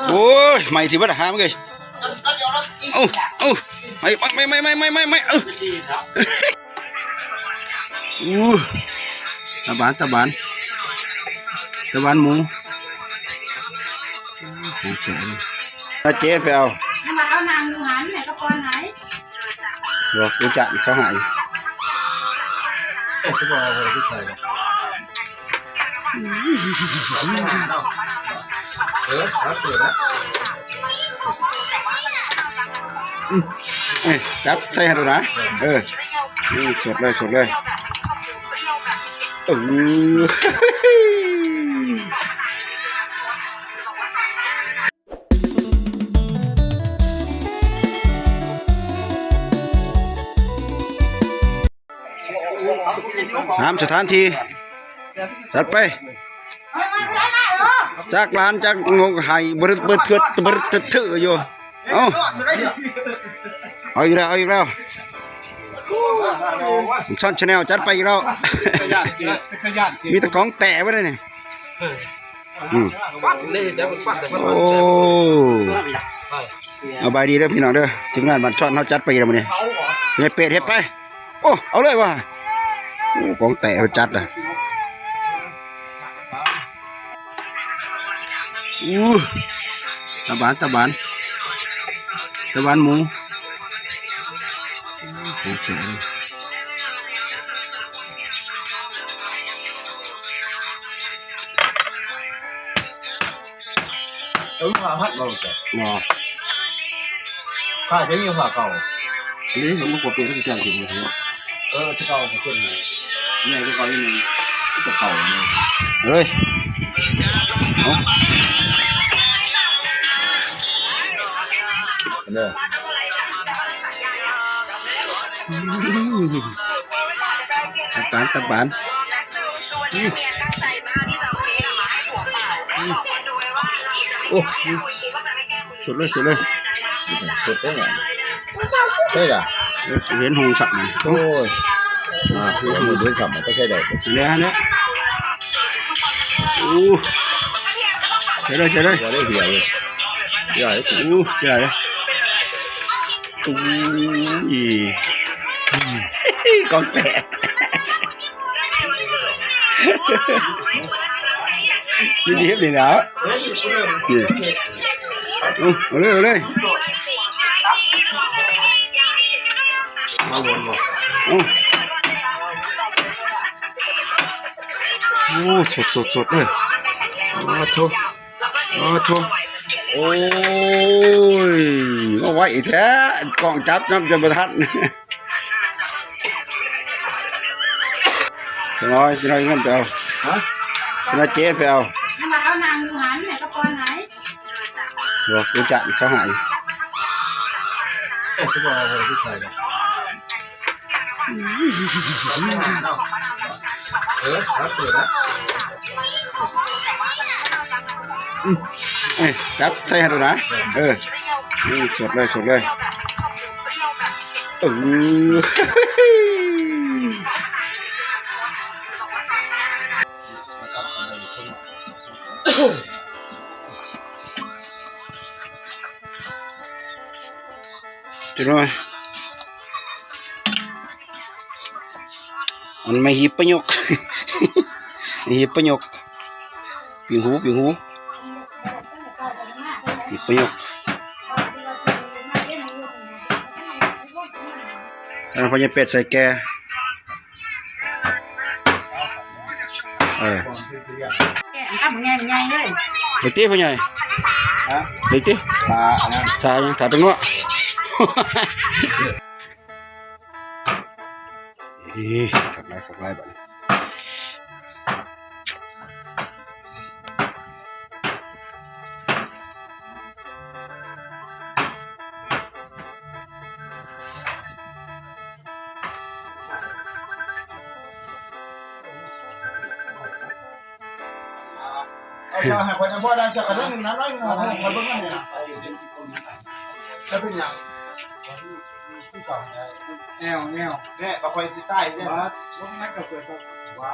ໂອ້ຍ ໄໝ້ທີ່ເບິດຫາມເອີຍ. ເອົາ ເອົາ ໄໝ້ ໄໝ້ ເອີ ອູ້ ຕາບານ ຕາບານ ຕາບານໝູ ຕາເຈໄປເອົາ ບໍ່ ກູຈະເຂົາໃຫ້ ເອີ ເອົາເປີດແລ້ວ ອືມ ເອີ ຈັບໃສ່ຫັ້ນໂລດນະ ເອີ ນີ້ ສົດເລີຍ ສົດເລີຍ ເອີ. ຫ້າມສະຖານທີ່ ຈັດໄປ ຈັກຫຼານຈັກງົກໄຫ້ ບຶດບຶດເຖືດບຶດເຖືດເຖືດຢູ່ ເອົ້າ ເອົາອີກແລ້ວ ເອົາອີກແລ້ວ ຊ່ອນແຊນແນວ ຈັດໄປອີກແລ້ວ ມີແຕ່ຂອງແຕ່ໄວ້ເດ້ນີ້. ອືມ ໂອ້ ສະບາຍດີເດີພີ່ນ້ອງເດີ ທີມງານບ້ານຊ່ອນເຮົາຈັດໄປອີກແລ້ວມື້ນີ້ ແມ່ເປດເຮັດໄປ ໂອ້ ເອົາເລີຍວ່າ ໂອ້ ຂອງແຕ່ເພິ່ນຈັດນະ ອູ້ ຕາບານ ຕາບານ ຕາບານໝູ ຂອງແຕ່ ເອີ ຜ້າພັດບໍ່ ບໍ່ ຜ້າຈະມີຜ້າເກົ່າ ນີ້ມັນບໍ່ເປັນ ກໍຊິແຈ້ງຂຶ້ນ ເອີ ຈະເກົ່າເພິ່ນໃຫ້ ໃຫຍ່ກວ່າເກົ່າອີກໜຶ່ງ ຄືຈະເຂົ້າເນາະ ເອີຍ ເອົາ ເດີ ຕາບານ ຕາບານ ອືມ ໂອ້ ສຸດເລີຍ ສຸດເລີຍ ສຸດເລີຍ ໃຊ່ລະ ເອີ ເຫັນຫົງສັກ ໂອ້ຍ ອ່າ ເຫັນຫົງສັກ ກໍໃຊ້ໄດ້ ແລ້ວ ໂອ້ ໃຊ້ໄດ້ ໃຊ້ໄດ້ ຢ່າໄດ້ເຫື່ອເລີຍ ຢ່າໃຫ້ ໂອ້ ໃຊ້ໄດ້ ໂອ້ຍ ກອງແຕກ ນີ້ເຮັດນີ້ນະ ນີ້ ເອົາ ເອົາເລີຍ ເອົາເລີຍ ເອົາ ໂອ້ ສົດໆໆເດີ ໂອ້ໂທ ໂອ້ໂທ ໂອ້ຍ ມາໄວແທ້ ກ້ອງຈັບນຳຈົນບໍ່ທັນ ສະໜ້ອຍ ສະໜ້ອຍເງິນໄປເອົາ ຮະ ສະໜ້ອຍເຈໄປເອົາ ຍັງວ່າເຂົານັ່ງຢູ່ຫັ້ນແຫຼະ ກໍປ່ອຍໃຫ້ ບໍ່ ກູຈະເຂົາໃຫ້ ເອີ ຄືບໍ່ເອົາໄປຄືໃສ່ເນາະ ເອີ ເອົາເປີດລະ ອືມ ເອີ ຈັບໃສ່ຫັ້ນໂລດນະ ເອີ ນີ້ ສົດເລີຍ ສົດເລີຍ ເອີ ຈັກໜ້ອຍ ອັນໄມ້ຫີບປະໂຫຍກ ຫີບປະໂຫຍກ ປິງຫູ ປິງຫູ ປິງປະໂຫຍກ ເອີ ພໍ່ໃຫຍ່ເປັດໃສ່ແກ່ ເອີ ກຳໃຫຍ່ໆເລີຍ ໄດ້ຕິພໍ່ໃຫຍ່ ຮະ ໄດ້ຕິ ຖ້າອັນນັ້ນ ຖ້າຫຍັງ ຖ້າແປ້ງນົວ ເອີ ຄັກຫຼາຍ ຄັກຫຼາຍບາດນີ້ ເອົາເຈົ້າໃຫ້ຂ້ອຍນຳບໍ່ໄດ້ ເຈົ້າກະເບິ່ງນຳໜ້ອຍໜຶ່ງ ຂ້ອຍເບິ່ງນຳນີ້ນະ ເຈົ້າເປັນຫຍັງ ຄືເກົ່າ ແອວ ແອວ ແນ່ ບໍ່ຄ່ອຍຊິຕາຍເດ້ ບໍ່ ບໍ່ແມ່ນກະເກີດ ວ້າ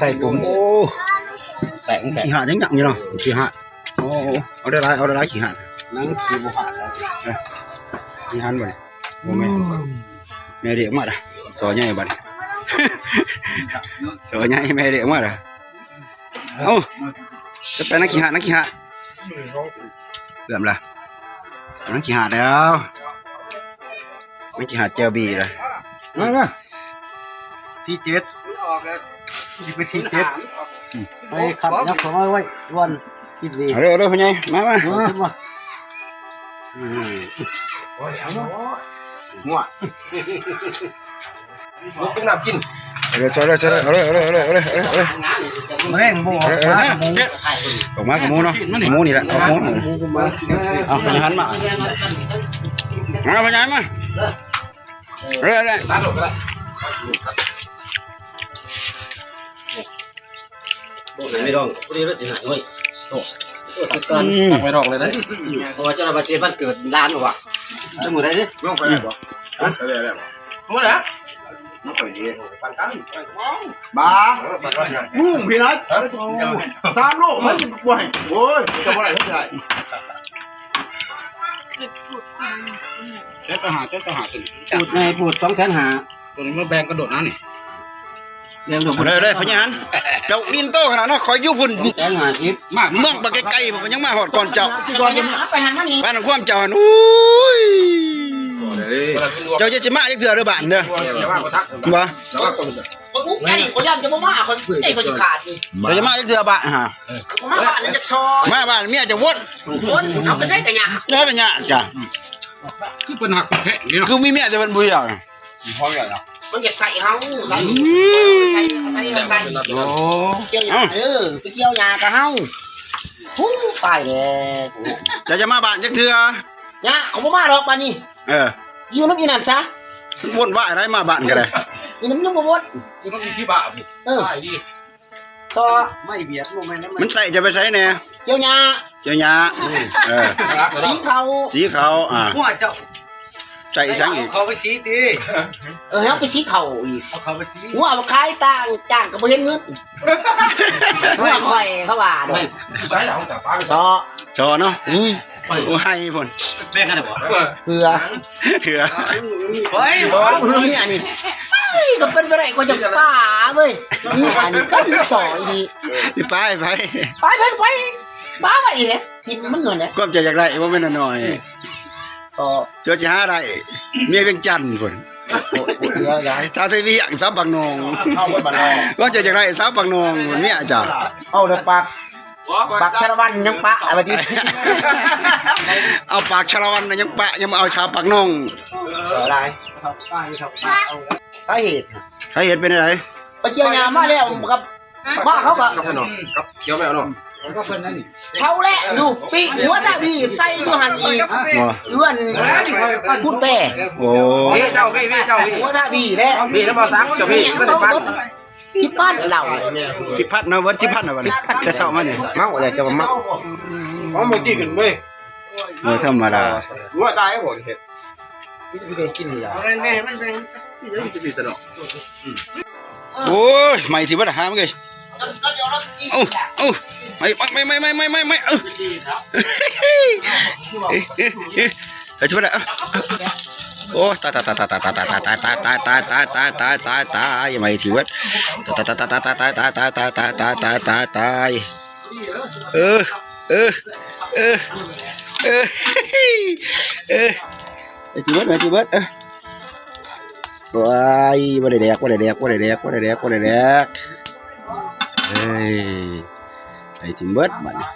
ໃສ່ປຸ້ມ ໂອ້ ແຕກ ແຕກ ຂີ້ຫາດຍັງຍັງຢູ່ເນາະ ຂີ້ຫາດ ໂອ້ ເອົາໄດ້ຫຼາຍ ເອົາໄດ້ຫຼາຍ ຂີ້ຫາດ ນັ່ງຂີ້ບໍ່ຫາດ ເອີ ຂີ້ຫາດບໍ່ນີ້ ບໍ່ແມ່ນ ແມ່ເດັກມາລະ ສໍໃຫຍ່ບັດ ສໍໃຫຍ່ ແມ່ເດັກມາລະ ເອົ້າ ຈະໄປນັ່ງຂີ້ຫາດ ນັ່ງຂີ້ຫາດ ເກືອບລະ ນັ່ງຂີ້ຫາດແລ້ວ ມັນຊິຫາແຈ່ວບີລະ ມາ ມາ ສີ່ເຈັດ ຊິໄປສີ່ເຈັດ ໄປຂັບ ຍັບເຂົ້າມາໄວ້ ວັນ ຄິດດີ ເອົາເດີ ເອົາເດີ ພໍ່ໃຫຍ່ ມາ ມາ ເອົາຂຶ້ນມາ ອືມ ງົວ ລຸກ ຕຸກນ້ຳກິນ ເອົາເລີຍ ເອົາເລີຍ ເອົາເລີຍ ເອົາເລີຍ ເອົາເລີຍ ມາແລງບໍ່ ເອົາເລີຍ ເອົາເລີຍ ອອກມາກັບໝູເນາະ ໝູນີ້ແຫຼະ ອອກມາ ເອົາພະຍານມາ ມາພະຍານມາ ເອົາເລີຍ ເອົາເລີຍ ບໍ່ໃຫ້ແມ່ດອງ ຜູ້ໃດລະຊິໃຫ້ເວີຍ ໂອ້ ອືມ ຕັກແມ່ດອງເລີຍເດ້ ເພາະວ່າເຈົ້າວ່າເຈັດວັນເກີດຫຼານວ່າ ເອົາມື້ໃດເດ້ ລົງໄປໄດ້ບໍ່ ຮະ ໄປໄດ້ບໍ່ ໝົດແລ້ວ ມັນຄ່ອຍດີ ປານກັນ ບາ ເອີ ປານກັນ ລຸງພີ່ນະ ສາມໂລ ມັນຊິບໍ່ໃຫ້ ໂອ້ຍ ຈະບໍ່ໄດ້ ຈະບໍ່ໄດ້ ເຈັດແສນຫ້າ ເຈັດແສນຫ້າ ຕົວນີ້ ປູດໃຫຍ່ ປູດສອງແສນຫ້າ ຕົວນີ້ມາແບ່ງກັນໂດດນະນີ້ ເລື່ອງດອກ ເລີຍໆ ພະຍານ ເຈົ້າຫຼິ້ນໂຕຂະໜາດເນາະ ຂ້ອຍຢູ່ພຸ້ນ ສອງແສນຫ້າສິບ ມາ ເມືອງປາກໄກໆ ເພິ່ນກໍຍັງມາຮອດກ່ອນເຈົ້າ ເອົາໄປຫັ້ນມານີ້ ບ້ານນຳຄວາມເຈົ້າຫັ້ນ ໂອ້ຍ ເຈົ້າຈະ ຈະມາຈັກເທື່ອເດີບ້ານເດີ ບໍ່ ບໍ່ອຸກໃຈ ຂ້ອຍຢ້ານຈະບໍ່ມາ ຂ້ອຍອຸກໃຈ ຂ້ອຍຊິຂາດນີ້ ເຈົ້າຈະມາຈັກເທື່ອບ້ານຫາ ມາບ້ານນີ້ຈັກຊອ ມາບ້ານເມຍຈະວົນ ວົນ ເອົາໄປໃສກະຍາກ ແລ້ວກະຍາກຈ້ະ ຄືເພິ່ນຮັກແທ້ນີ້ເນາະ ຄືມີເມຍແຕ່ເພິ່ນຜູ້ດຽວ ມັນຢາກໃສ່ເຮົາ ໃສ່ ໃສ່ ໃສ່ ໃສ່ ໂອ້ ກ່ຽວຫຍ້າເດີ ໄປກ່ຽວຫຍ້າກັບເຮົາ ຮູ້ ໄປແລ້ວ ເຈົ້າຈະມາບ້ານຈັກເທື່ອ ຍາ ຂ້ອຍບໍ່ມາດອກບາດນີ້ ເອີ ຢູ່ນຳອີ່ນັ້ນຊະ ວົນວາຍໄດ໋ ມາບ້ານກະໄດ້ ອີ່ນັ້ນຍັງບໍ່ວົນ ຢູ່ນຳອີ່ທີ່ບ້ານ ເອີ ຊໍ ໄມ້ບຽດບໍ່ແມ່ນ ມັນໃສ່ຈະໄປໃສແດ່ ກ່ຽວຫຍ້າ ກ່ຽວຫຍ້າ ເອີ ສີເຂົ້າ ສີເຂົ້າ ອ່າ ຫົວເຈົ້າ ໃສ່ອີ່ຫຍັງອີກ ເອົາເຂົ້າໄປສີຕິ ເອີ ເຮົາໄປສີເຂົ້າອີກ ເອົາເຂົ້າໄປສີ ຫົວເອົາຂາຍຕ່າງ ຈ້າງກະບໍ່ເຫັນເງິນ ຫົວຂ້ອຍເຂົາວ່າເດ້ ໃສ່ແລ້ວຈະປາໄປ ຊໍ ຊໍເນາະ ອືມ ໂອ້ ໃຫ້ພຸ້ນ ແບ່ງກັນໄດ້ບໍ່ ເພື່ອ ເພື່ອ ເຮີ້ຍ ບໍ່ມີອັນນີ້ ເອີຍ ກະເປັນໄປໄດ້ກວ່າຈະປາເວີຍ ມີອັນນີ້ກະມີຊໍອີ່ນີ້ ຊິປາໃຫ້ໃຜ ປາໃຜກະໄປ ປາໄວ້ນີ້ແຫຼະ ຖິ້ມມັນນັ້ນແຫຼະ ຄວາມເຈົ້າຢາກໄດ້ບໍ່ແມ່ນນ້ອຍໆ ເອີ ເຈົ້າຊິຫາໄດ້ ເມຍວຽງຈັນພຸ້ນ ໂອ້ ເຫຼືອຫຼາຍ ສາວໄທວຽງ ສາວປາກໜອງ ເຮົາຄົນບ້ານນອກ ຄວາມເຈົ້າຢາກໄດ້ສາວປາກໜອງພຸ້ນ ເມຍເຈົ້າ ເອົາແຕ່ປາກ ປາກສາລະວັນຍັງປະ ເອົາໄປຕິ ເອົາປາກສາລະວັນຍັງປະ ຍັງມາເອົາສາວປາກໜອງ ຫຼາຍ ສາເຫດ ສາເຫດເປັນຈັ່ງໃດ ໄປກ່ຽວຫຍ້າມາແລ້ວກັບ ມາເຂົາກະ ກັບຂະໜອມ ກັບຂຽວແມວເນາະ ເຂົາແຫຼະຢູ່ ປີກຫົວທະບີໃສ່ຢູ່ຫັ້ນອີກ ບໍ່ ເຮືອນພຸ້ນແປ ໂອ້ ເວເຈົ້າ ເວ ເວເຈົ້າ ເວ ຫົວທະບີແຫຼະ ເວແລ້ວບໍ່ສັກ ເຈົ້າເວ ເວ ເວ ສິບພັນເຫຼົ້າ ສິບພັນເນາະ ເບິດສິບພັນເນາະ ແຕ່ເຊົ້າມານີ້ ເມົາແລ້ວ ເຈົ້າເມົາ ເອົາມື້ກີ້ຂຶ້ນເວີຍ ບໍ່ທຳມະດາ ຫົວຕາຍບໍ່ເຮັດ ມີແຕ່ກິນນີ້ລະ ແມ່ນໆ ມັນແມ່ນ ໂອ້ຍ ໄໝ້ທີ່ບໍ່ໄດ້ຫາມາເລີຍ ເອົາ ເອົາ ໄໝ້ ໄໝ້ ໄໝ້ ເອົາ ເອົາ ເອົາ ໂອ້ ຕາຍ ຕາຍ ຕາຍ ໄໝ້ທີ່ເບິດ ຕາຍ ຕາຍ ຕາຍ ຕາຍ ຕາຍ ຕາຍ ເອີ ເອີ ເອີ ເອີ ໄໝ້ທີ່ເບິດ ໄໝ້ທີ່ເບິດ ເອີ ໂອ້ຍ ບໍ່ໄດ້ແດກ ບໍ່ໄດ້ແດກ ບໍ່ໄດ້ແດກ ບໍ່ໄດ້ແດກ ບໍ່ໄດ້ແດກ ເອີຍ ໄໝ້ທີ່ເບິດບາດນີ້